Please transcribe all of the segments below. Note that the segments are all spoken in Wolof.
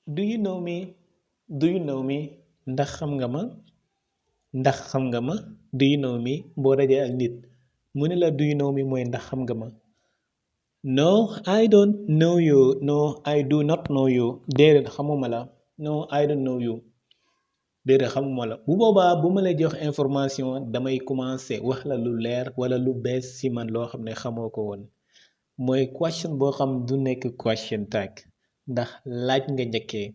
do you know me do you know me ndax xam nga ma ndax xam nga ma do you know me boo dajee ak nit mu ne la do you know me mooy ndax xam nga ma. No, I don't know you. No, I do not know you. Déedéet xamuma la. No, I don't know you. Déedéet xamuma la bu boobaa bu ma lay jox information damay commencer wax la lu leer wala lu bees ci man loo xam ne xamoo ko woon mooy question boo xam du nekk question tag ndax laaj nga njëkkee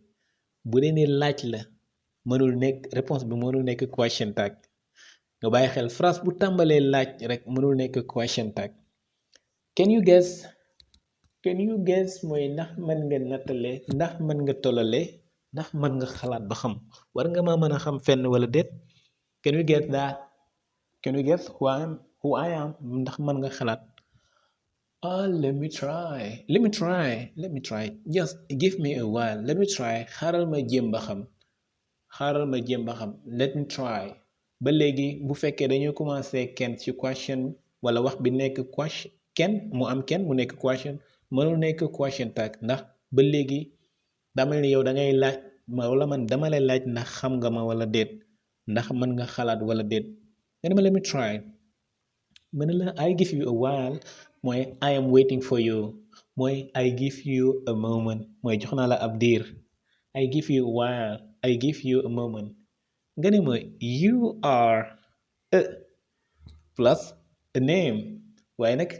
bu dee ne laaj la mënul nekk réponse bi mënul nekk question tag nga bàyyi xel phrase bu tàmbalee laaj rek mënul nekk question tag. Can you guess? Can you guess mooy ndax mën nga nattale ndax mën nga tollale ndax mën nga xalaat ba xam war nga maa mën a xam fenn wala déet. Can you get that? Can you guess who I am ndax mën nga xalaat. Let me try. Just give me a while. Let me try. Xaaral ma jéem ba xam. Let me try. Ba léegi bu fekkee dañoo commencé kenn ci question wala wax bi nekk question kenn mu am kenn mu nekk question mënul nekk question tag ndax ba léegi daa mel ni yow da ngay laaj ma wala man dama lay laaj ndax xam nga ma wala déet ndax mën nga xalaat wala déet nga ne ma let me try. ma ne la I give you a while mooy I am waiting for you mooy I give you a moment mooy jox naa la ab diir. I give you a while. I give you a moment. nga ne ma you are a plus a name waaye nag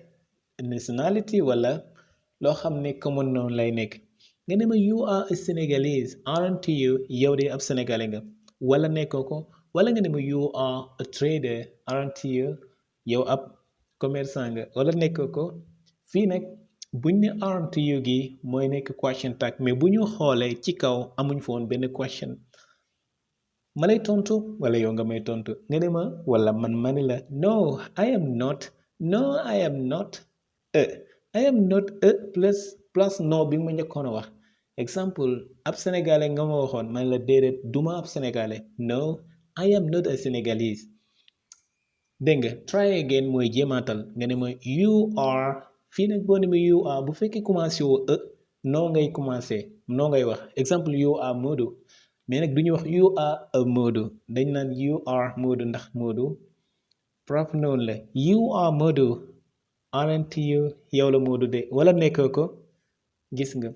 nationality wala loo xam ne common noonu lay nekk nga ne ma you are a Senegalese aren't you yow de ab sénégalais nga wala nekkoo ko wala nga ne ma you are a trader aren't you yow ab commerçant nga wala nekkoo ko fii nag buñ ne aren't you gi mooy nekk question tag mais bu ñu xoolee ci kaw amuñ foon benn question ma lay tontu wala yow nga may tontu nga ne ma wala man ma ne la no I am not no I am not a I am not a plus no bi ma njëkkoon a wax exemple ab sénégalais nga ma waxoon man la déedéet duma ab sénégalais no I am not a Senegalese dégg nga try again mooy jéemaatal nga ne ma you are fii nag boo ne ma you are bu fekkee commencé woo noo ngay commencé noo ngay wax exemple you are Modou mais nag du ñu wax you are a Modou dañ naan you are Modou ndax Modou pronoun la you are Modou aren't you yow la Modou de wala nekkoo ko gis nga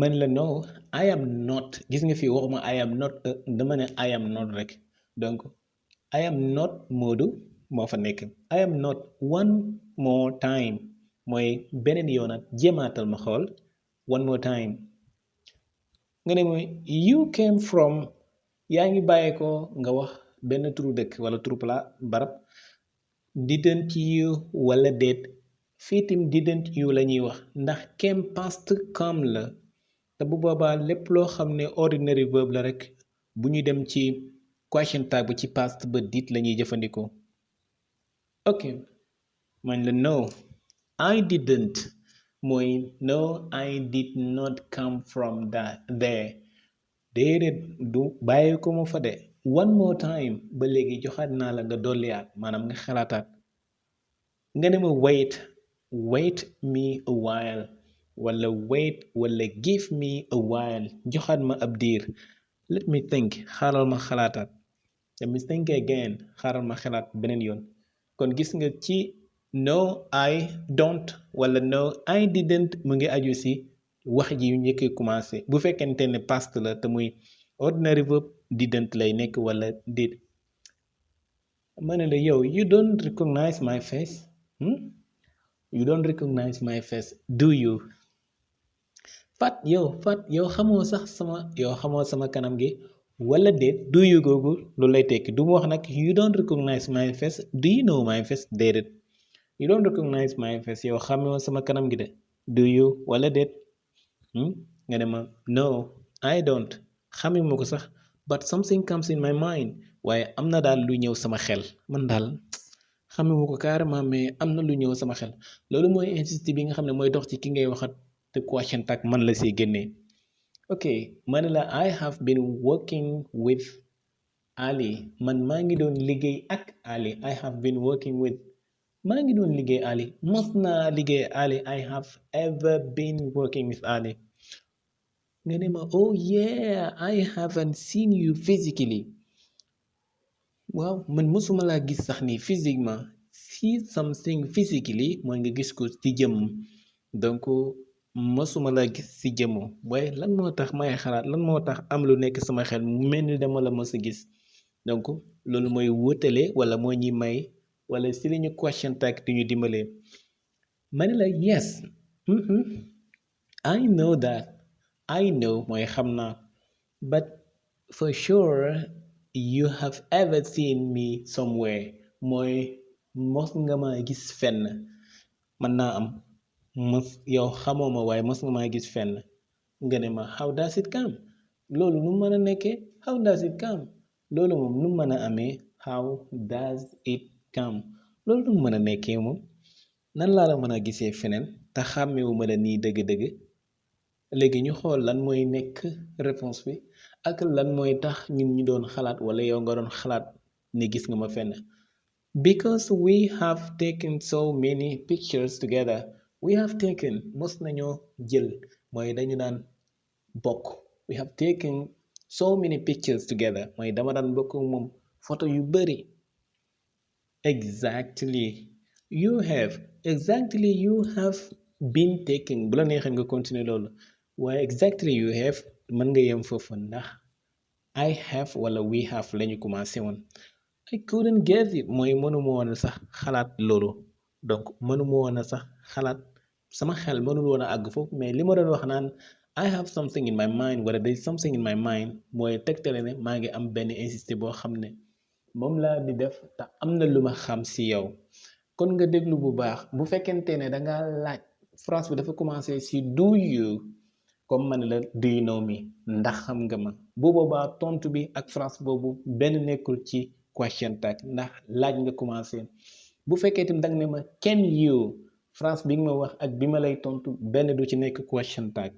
man la no I am not gis nga fii waxuma I am not dama ne I am not rek donc I am not Modou moo fa nekk I am not one more time mooy beneen yoonat jéemaatal ma xool one more time nga ne mooy you came from yaa ngi bàyyeekoo nga wax benn turu dëkk wala turu pala barab didn't you wala déet fii tim didn't you la ñuy wax ndax came past come la te bu boobaa lépp loo xam ne ordinary verb la rek bu ñu dem ci question tag ba ci past ba did la ñuy jëfandikoo ok man la no I didn't mooy no I did not come from there déedéet du bàyyi ko ma fa de one more time ba léegi joxaat naa la nga dolliyaat maanaam nga xalaataat nga ne ma wait me a while wala wait wala give me a while joxaat ma ab diir let me think xaaral ma xalaataat let me think again xaaral ma xalaat beneen yoon kon gis nga ci no I don't wala no I didn't mu ngi aju si wax ji yu njëkk commencé bu fekkente ne past la te muy ordinary verb didn't lay nekk wala did ma ne la yow you don't recognize my face you don't recognize my face do you fat yow xamoo sama kanam gi wala déet do you googu lu lay tekki du mu wax nag you don't recognize my face do you know my face déedéet you don't recognize my face yow xamoo sama kanam gi de do you wala déet nga ne ma no I don't xamee ma ko sax but something comes in my mind waaye am na daal lu ñëw sama xel man daal xamee ma ko carrément mais am na lu ñëw sama xel loolu mooy insiste bi nga xam ne mooy dox ci ki ngay waxat te question tag man la si génnee ok ma ne la I have been working with Ali man maa ngi doon liggéey ak Ali I have been working with maa ngi doon liggéey Ali mos naa liggéey Ali I have ever been working with Ali nga ne ma oh yeah I haven't seen you physically. waaw man mësuma laa gis sax ni physiquement. See something physically mooy nga gis ko ci jëmm. donc mësuma laa gis ci jëmm waaye lan moo tax may xalaat lan moo tax am lu nekk sama xel mu mel ni dama la mës a gis. donc loolu mooy wutale wala moo ñuy may wala si li ñu question tag di ñu dimbalee. ma ne la yes. mhm, I know that. I know mooy xam naa. But for sure you have ever seen me somewhere mooy mos nga ma gis fenn. mën naa am mos yow xamoo ma waaye mos nga maa gis fenn. nga ne ma how does it come. loolu nu mu mën a nekkee. how does it come. loolu moom nu mu mën a amee. how does it come. loolu nu mu mën a nekkee moom. nan laa la mën a gisee feneen te xàmmewuma la nii dëgg-dëgg. léegi ñu xool lan mooy nekk réponse bi ak lan mooy tax ñun ñu doon xalaat wala yow nga doon xalaat ni gis nga ma fenn. because we have taken so many pictures together. we have taken mos nañoo jël mooy dañu daan bokk. we have taken so many pictures together mooy dama daan bokk moom photo yu bari. exactly you have been taking bu la neexee nga continuer loolu waaye exactly you have mën nga yem foofu ndax I have wala we have lañu commencé woon. I couldn't get it mooy mënuma woon a sax xalaat loolu. donc mënuma woon a sax xalaat sama xel mënul woon a àgg foofu mais li ma doon wax naan I have something in my mind wala there is something in my mind mooy tegtale ne maa ngi am benn insisté boo xam ne moom laa di def te am na lu ma xam si yow. kon nga déglu bu baax bu fekkente ne danga laaj phrase bi dafa commencé si do you comme man la do you know me ndax xam nga ma bu boobaa tontu bi ak phrase boobu benn nekkul ci question tag ndax laaj nga commencé. bu fekkee itam danga ne ma can you phrase bi nga ma wax ak bi ma lay tontu benn du ci nekk question tag.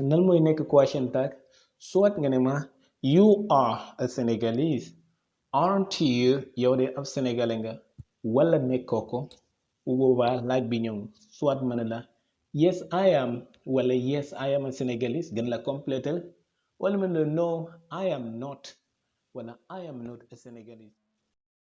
nan mooy nekk question tag soit nga ne ma you are a Senegalese. aren't you yow de ab sénégalais nga wala nekkoo ko. bu boobaa laaj bi ñëw soit ma ne la yes I am wala yes I am a Senegalese gën la complétel wala ma ne la no I am not wala I am not a Senegalese.